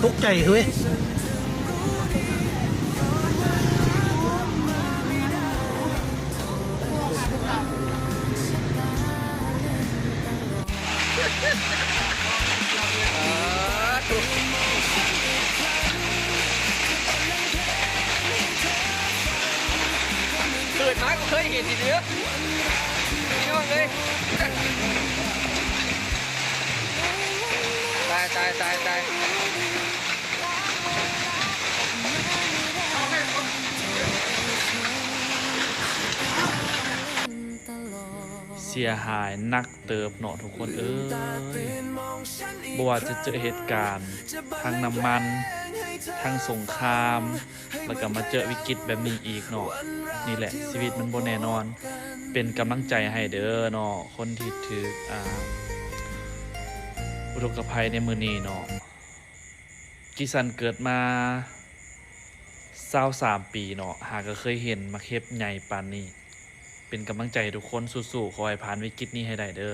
ຕົກໃຈເຮີ້ຍ. ເກີດມາກໍເຄີຍເຫັນທີເດີ ພີ່ນ້ອງເອີຍ. ຕາຍ ຕາຍ ຕາຍ ຕາຍ. ເສຍຫາຍໜັກເຕີບເນາະທຸກຄົນເອີຍ. ບໍ່ວ່າຈະເຈີເຫດການທັງນ້ຳມັນ, ທັງສົງຄາມ, ແລ້ວກໍມາເຈີວິກິດແບບນີ້ອີກເນາະ. ນີ້ແຫຼະ ຊີວິດມັນບໍ່ແນ່ນອນ. ເປັນກຳລັງໃຈໃຫ້ເດີເນາະ ຄົນທີ່ຖືກ ອ່າ ອຸທົກກະໄພໃນມື້ນີ້ເນາະ. ກິສັນເກີດມາຊາວສາມປີເນາະ ຫາກໍເຄີຍເຫັນໝາກເຫັບໃຫຍ່ປານນີ້. ເປັນກຳລັງໃຈໃຫ້ທຸກຄົນສູ້ໆ ຂໍໃຫ້ຜ່ານວິກິດນີ້ໃຫ້ໄດ້ເດີ.